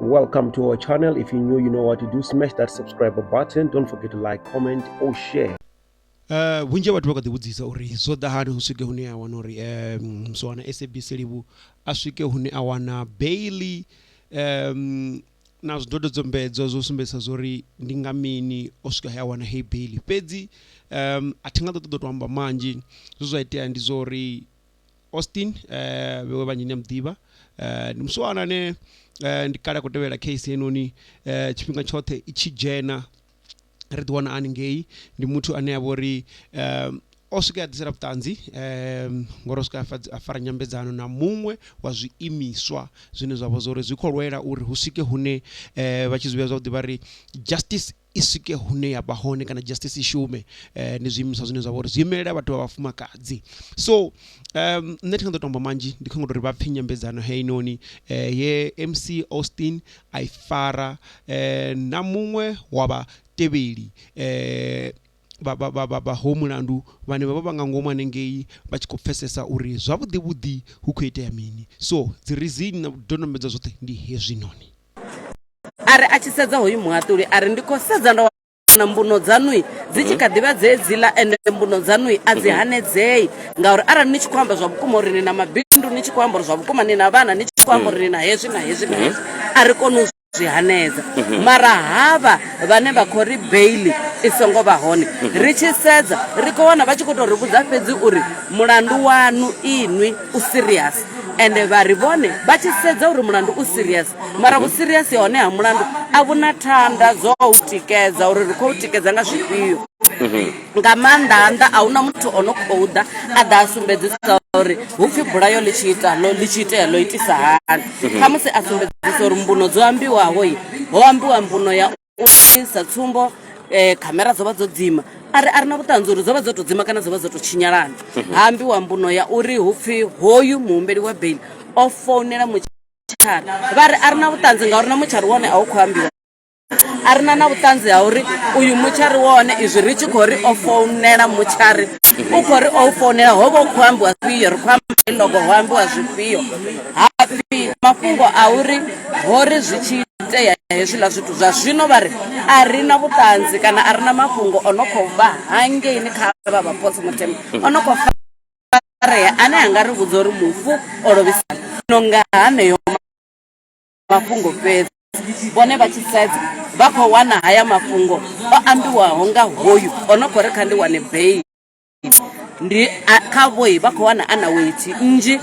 Welcome to our channel. If you're new, you know what to do. Smash that subscribe button. Don't forget to like, comment or share. Vhunzhi ha vhathu vha kha ḓi vhudzisa uri zwo ḓa hani hu swike hune a wana uri muswana SABC Livhu a swike hune a wana bail na zwidodombedzwa zwo sumbedzisa zwori ndi nga mini o swika he a wana heyi bail fhedzi a thi nga ḓo ṱoḓa u to amba manzhi zwe zwa itea ndi zwa uri Austin vhewe vhanzhi ni a muḓivha ndi musiwana ane ndi kale a khou tevhela case heinoni tshifhinga tshoṱhe i tshi dzhena ri ḓi wana haningei ndi muthu ane a vha uri o swika a ḓisela vhuṱanzi ngori o swika a fara nyambedzano na muṅwe wa zwiimiswa zwine zwa vha zwa uri zwi khou lwela uri hu swike hune vha tshi zwi vhea zwavhuḓi vha ri justice i swike hune ya vha hone kana justice i shume. Ndi zwiimiswa zwine zwa vha uri zwi imelela vhathu vha vhafumakadzi so nṋe thi nga ḓo to amba manzhi ndi khou ngo tori vha pfhe nyambedzano heinoni ye MC Austin a i fara na muṅwe wa vhatevheli vha vha vha vha vha ho mulandu vhane vha vha vha nga ngomu hanengei vha tshi khou pfesesa uri zwavhuḓi vhuḓi hu khou itea mini so dzi reason na dodombedzwa zwoṱhe ndi hezwinoni. A ri a tshi sedza hoyu muhaṱuli a ri, Ndi khou sedza ndo wana mbuno dzaṋu dzi tshi kha ḓi vha dzedziḽa, ende mbuno dzaṋu a dzi hanedzei, ngauri arali ni tshi khou amba zwa vhukuma uri ni na mabindu, ni tshi khou amba uri zwa vhukuma ni na vhana, ni tshi khou amba uri ni na hezwi na hezwi na hezwi, a ri koni u zwi hanedza. Mara havha vhane vha khou ri beiḽi i songo vha hone, ri tshi sedza ri khou wana vha tshi khou tou ri vhudza fhedzi uri mulandu waṋu inwi u serious, ende vha ri vhone vha tshi sedza uri mulandu u serious mara vhusiriasi hone ha mulandu a vhu na thanda dzo u tikedza uri ri khou tikedza nga zwifhio nga maanḓa anḓa a huna muthu o no khou ḓa a ḓa a sumbedzisa uri hu pfhi bulayo ḽi tshi ita ḽo ḽi tshi itea ḽo itisa hani khamusi a sumbedzisa uri mbuno dzo ambiwaho ho ambiwa mbuno ya uri sa tsumbo khamera dzo vha dzo dzima a ri a ri na vhuṱanzi uri dzo vha dzo to dzima kana dzo vha dzo to tshinyalana ha ambiwa mbuno ya uri hu pfhi hoyu muhumbeli wa beiḽi o founela mutshari vha ri a ri na vhuṱanzi ngauri na mutshari wone a u khou ambiwa a ri na na vhuṱanzi ha uri uyu mutshari wone izwi ri tshi khou ri o founela mutshari u khou ri o founela ho vha hu khou ambiwa zwifhio ri khou amba logo ho ambiwa zwifhio hapfi mafhungo a uri ho ri zwi tshi itea hezwiḽa zwithu zwa zwino vha ri a ri na vhuṱanzi kana a ri na mafhungo o no khou bva hangeini kha vha vha postmortem o no khou farea ane a nga ri vhudza uri mufu o lovhisa no nga haneyo mafhungo fhedzi vhone vha tshi sedza vha khou wana haya mafhungo o ambiwaho nga hoyu o no khou ri kha ndi wane bail Ndi kha vhoi vha khou wana a na weithi nnzhi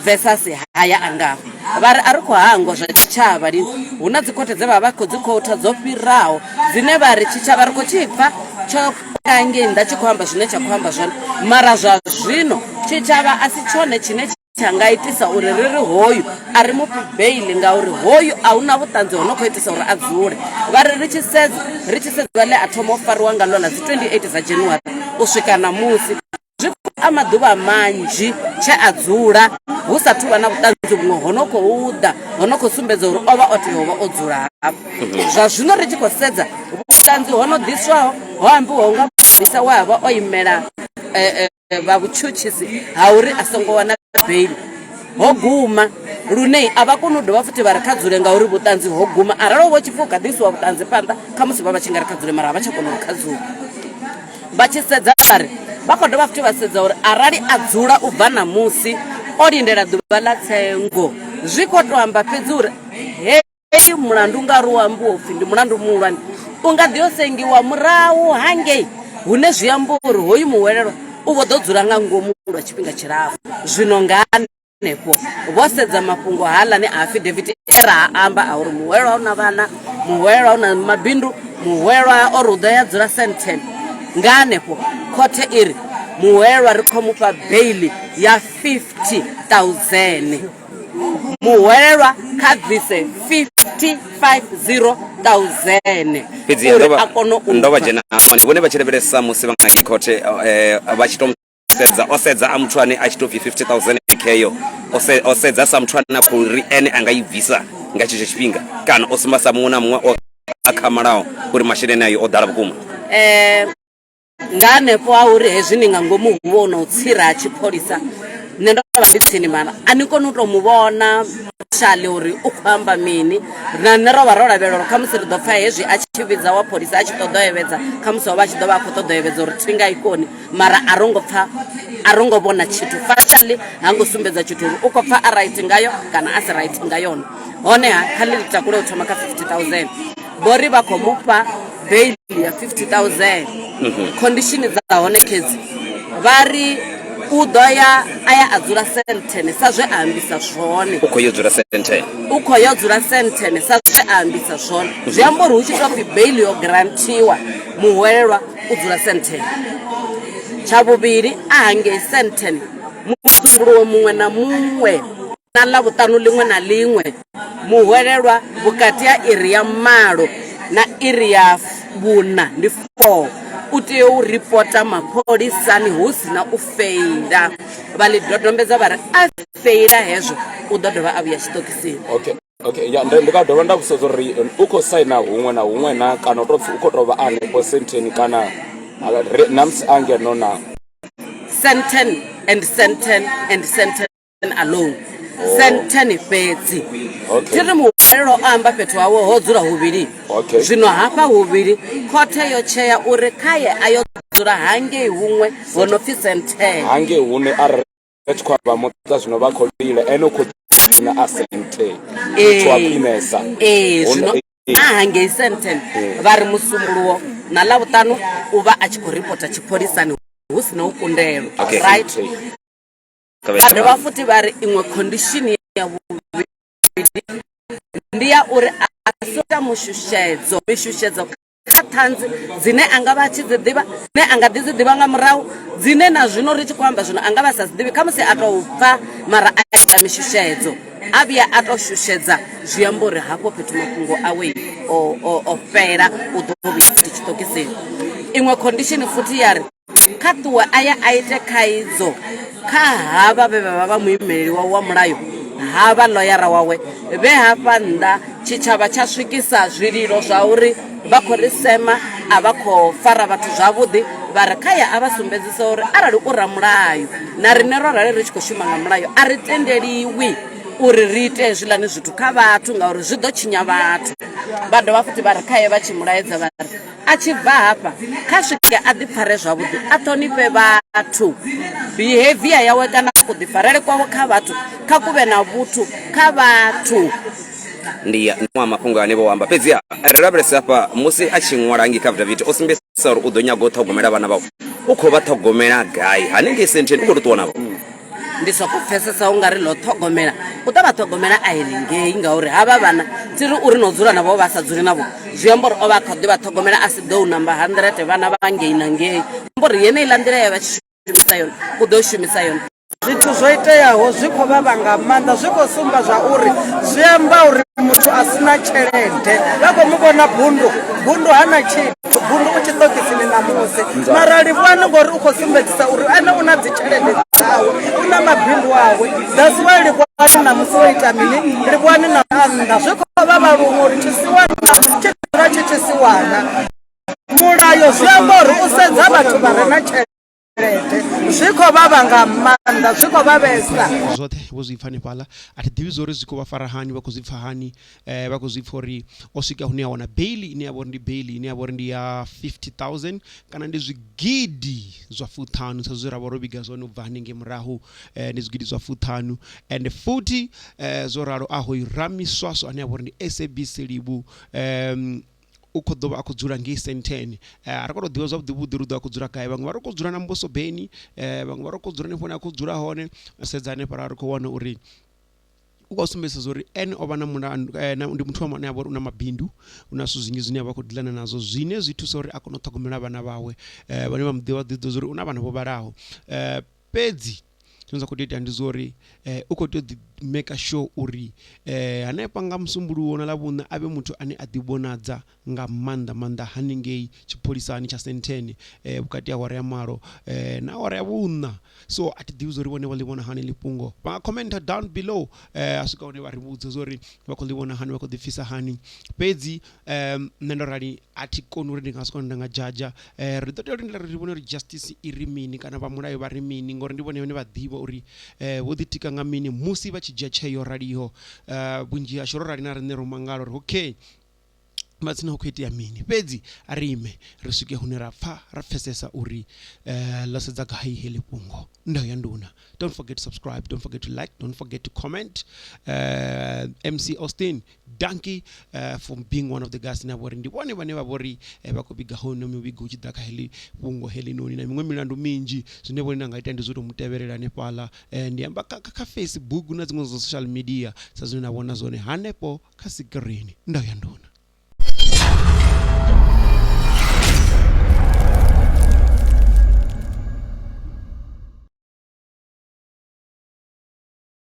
versus haya a ngafha. Vha ri a ri khou hangwa zwa tshitshavha lini, hu na dzikhothe dze vha vha khou dzi khotha dzo fhiraho dzine vha ri tshitshavha ri khou tshi pfa tsho nga ngei nnḓa tshi khou amba zwine tsha khou amba zwone mara zwa zwino tshitshavha a si tshone tshine tsha nga itisa uri ri ri hoyu a ri mufhi beiḽi ngauri hoyu a huna vhuṱanzi ho no khou itisa uri a dzule. Vha ri ri tshi sedza ri tshi sedza ḽe a thoma u fariwa nga ḽo ḽa dzi 28 dza January u swika ṋamusi zwi khou a maḓuvha manzhi tshe a dzula hu sa thu vha na vhuṱanzi vhuṅwe ho no khou ḓa ho no khou sumbedza uri o vha o tea u vha o dzula hafho. Zwa zwino ri tshi khou sedza vhuṱanzi ho no ḓiswaho ho ambiwaho nga mupholisa we a vha o imela vha vhutshutshisi ha uri a songo wana beiḽi ho guma lune a vha koni u dovha futhi vha ri kha dzule ngauri vhuṱanzi ho guma arali ho vha tshi pfhi u kha ḓisiwa vhuṱanzi phanḓa khamusi vha vha tshi nga ri kha dzule mara a vha tsha kona uri kha dzule vha tshi sedza vha ri vha khou dovha futhi vha sedza uri arali a dzula u bva ṋamusi o lindela ḓuvha ḽa tsengo zwi khou to amba fhedzi uri he Heyi mulandu ngauri wo ambiwa upfhi ndi mulandu muhulwane u nga ḓi yo sengiwa murahu hangei hune zwi amba uri hoyu muhwelelwa u vho ḓo dzula nga ngomu lwa tshifhinga tshilapfu. Zwino nga hanefho vho sedza mafhungo haaḽani a affidavit e ra a amba a uri muhwelelwa u na vhana, muhwelelwa u na mabindu, muhwelelwa o ri u ḓo ya dzula Sandton. Nga hanefho khothe i ri muhwelelwa ri khou mufha beiḽi ya 50,000. Muhwelelwa kha bvise 550,000 Fhedzi uri ndo vha a kone u ndo vha bva. dzhena hafha ndi vhone vha tshi lavhelesa musi vha nga ngei khothe vha tshi to sedza o sedza a muthu ane a tshi to pfi 50000 kheyo o se- o sedza sa muthu ane a khou ri ene a nga i bvisa nga tshetsho tshifhinga kana o sumba sa muṅwe na muṅwe o akhamalaho uri masheleni ayo o ḓala vhukuma. Nga hanefho ha uri hezwi ni nga ngomu hu vha hu na u tsira ha tshipholisa nṋe ndo vha ndi tsini mara a ni koni u tou mu vhona facially uri u khou amba mini. Na nṋe ro vha ro lavhelela uri khamusi ri ḓo pfa hezwi a tshi vhidza wa pholisa a tshi ṱoḓa u evhedza, khamusi o vha a tshi ḓo vha a khou ṱoḓa u evhedza uri thinga i koni, mara a ro ngo pfa, a ro ngo vhona tshithu facially, ha ngo sumbedza tshithu uri u khou pfa a right ngayo kana a si right nga yone. Honeha kha ḽi ri takule u thoma kha 50000, vho ri vha khou mu fha bail ya 50000. Condition dza hone khedzi, vha ri u ḓo ya a ya a dzula Sandton sa zwe a ambisa zwone. U khou yo dzula Sandton. U khou yo dzula Sandton sa zwe a ambisa zwone. Zwi amba uri hu tshi tou pfi bail yo grantiwa, muhwelelwa u dzula Sandton. Tsha vhuvhili, a hangei Sandton musumbuluwo muṅwe na muṅwe na Ḽavhuṱanu ḽiṅwe na ḽiṅwe, muhwelelwa vhukati ha iri ya malo na iri ya vhuṋa ndi 4 u tea u ripota mapholisani hu si na u feila. Vha ḽi dodombedza vha ri a feila hezwo u ḓo dovha a vhuya tshiṱokisini. Okay. Okay, ya ndi nga dovha nda vhudzisa uri u khou saina huṅwe na huṅwe na kana u tou pfhi u khou tou vha a hanefho Sandton kana na musi a ngeno na? Sandton and Sandton and Sandton alone. Sandton fhedzi. Okay. Thi ri muhwelelwa o amba fhethu hawe ho dzula huvhili. Okay. Zwino hafha huvhili khothe yo tshea uri khaye a yo dzula hangei huṅwe ho no pfi Sandton. Hangei hune arali ri tshi khou amba muṱa zwino vha khou lila ene u khou ḓiphina a Sandton. Muthu wa khwinesa. Ee, Hune- zwino a hangei Sandton vha ri Musumbuluwo na Ḽavhuṱanu u vha a tshi khou ripota tshipholisani hu si na u kundelwa. Okay. Right? Vha dovha futhi vha ri iṅwe condition ya vhuvhili ndi ya uri a so ita mushushedzo, mishushedzo kha ṱhanzi dzine a nga vha a tshi dzi ḓivha, dzine a nga ḓi dzi ḓivha nga murahu, dzine na zwino ri tshi khou amba zwino a nga vha sa dzi ḓivhi, khamusi a tou pfa mara a ita mishushedzo, a vhuya a tou shushedza zwi amba uri hafho fhethu mafhungo awe o, o, o fhela, u ḓo vhuya futhi tshiṱokisini. Iṅwe condition futhi ya ri kha ṱuwe a ye a ite khaidzo kha havha vhe vha vha vha muimeleli wawe wa mulayo, havha ḽoyara wawe vhe hafha nnḓa tshitshavha tsha swikisa zwililo zwa uri vha khou ri sema, a vha khou fara vhathu zwavhuḓi, vha ri kha ye a vha sumbedzisa uri arali u ramulayo na riṋe ro rali ri tshi khou shuma nga mulayo a ri tendeliwi uri ri ite hezwiḽani zwithu kha vhathu ngauri zwi ḓo tshinya vhathu. Vha dovha futhi vha ri khaye vha tshi mulaedza vha ri a tshi bva hafha kha swike a ḓipfare zwavhuḓi, a ṱhonifhe vhathu, behavior yawe kana kuḓifarele kwawe kha vhathu kha ku vhe na vhuthu kha vhathu. Ndi wa mafhungo ane vho amba, fhedziha ri lavhelese hafha musi a tshi ṅwala ngei kha affidavit o sumbedzisa uri u ḓo nyaga u ṱhogomela vhana vhawe. U khou vha ṱhogomela gai? Hanengei Sandton u khou tou ṱuwa navho? Ndi soko pfesesa u nga ri ḽo ṱhogomela u ḓo vha ṱhogomela a henengei ngauri havha vhana thi ri uri no dzula navho vha sa dzuli navho zwi amba uri o vha a kha ḓi vha ṱhogomela a si ḓo u namba 100 vhana vha ngei na ngei, amba uri yeneiḽa nḓila ye vha tshi shumisa yone u ḓo shumisa yone. Zwithu zwo iteaho zwi khou vhavha nga maanḓa, zwi khou sumba zwa uri zwi amba uri muthu a si na tshelede vha khou mu vhona bundu, bundu ha na tshithu, bundu u tshiṱokisini ṋamusi mara livhuwani ngori u khou sumbedzisa uri ene u na dzi tshelede dzawe, u na mabindu awe, that's why livhuwani ṋamusi o ita mini, livhuwani na nnḓa zwi khou vhavha luṅwe uri tshisiwana tshi dzula tshi tshisiwana. Mulayo zwi amba uri u sedza vhathu vha re na tshelede. Zwi khou vhavha nga maanḓa, zwi khou vhavhesa. Zwoṱhe vho zwi pfa hanefhaḽa a thi ḓivhi zwori zwi khou vha fara hani vha khou zwi pfa hani vha khou zwi pfa uri o swika hune a wana beiḽi ine ya vha uri ndi beiḽi ine ya vha uri ndi ya 50000 kana ndi zwigidi zwa fuṱhanu sa zwe ra vha ro vhiga zwone u bva hanengei murahu ndi zwigidi zwa fuṱhanu and futhi zwo ralo a hoyu Ramiswaswo ane a vha uri ndi SABC Livhu u khou ḓo vha a khou dzula ngei Sandton. A ri khou tou ḓivha zwavhuḓi vhuḓi uri u ḓo vha a khou dzula gai, vhaṅwe vha ri u khou dzula na Mbosobeni, vhaṅwe vha ri u khou dzula hanefho hune a khou dzula hone. Sedza hanefhaḽa ri khou wana uri u khou sumbedzisa uri ene o vha na mulandu, ndi muthu ane a vha uri u na mabindu, u na zwithu zwinzhi zwine a vha a khou diḽana nazwo zwine zwi thusa uri a kone u ṱhogomela vhana vhawe. Vhane vha mu ḓivha vha ḓi ḓivha uri u na vhana vho vhalaho fhedzi zwine zwa khou tea u itea ndi zwa uri u khou tea u ḓi maker sure uri hanefha nga Musumbuluwo na Ḽavhuṋa a vhe muthu ane a ḓi vhonadza nga maanḓa maanḓa haningei tshipholisani tsha Sandton vhukati ha awara ya malo na awara ya vhuṋa. So a thi ḓivhi zwa uri vhone vha ḽi vhona hani heḽi fhungo, vha nga commenter down below ha swika hune vha ri vhudza zwa uri vha khou ḽi vhona hani vha khou ḓi pfhisa hani fhedzi nṋe ndo rali a thi koni uri ndi nga swika nda nga dzhadzha. Ri ḓo tea u lindela ri vhone uri justice i ri mini kana vha mulayo vha ri mini ngori ndi vhone vhane vha ḓivha uri vho ḓitika nga mini musi vha tshi. tshi dzhia tsheo yo raliho vhunzhi hashu ro rali na riṋe ro mangala uri okay matsina hu khou itea mini fhedzi a ri ime ri swike hune ra pfa ra pfesesa uri ḽo sedza gai heḽi fhungo ndau ya nduna don't forget to subscribe don't forget to like don't forget to comment mc austin danki for being one of the guys na vhori ndi vhone vhane vha vhori vha khou vhiga hono muvhigo u tshi ḓa kha heḽi fhungo heḽinoni na miṅwe milandu minzhi zwine vhone na nga ita ndi zwo tou mu tevhelela hanefhaḽa ndi amba kha, kha facebook na dziṅwe dza social media sa zwine na vhona zwone hanefho kha sikirini ndau ya nduna.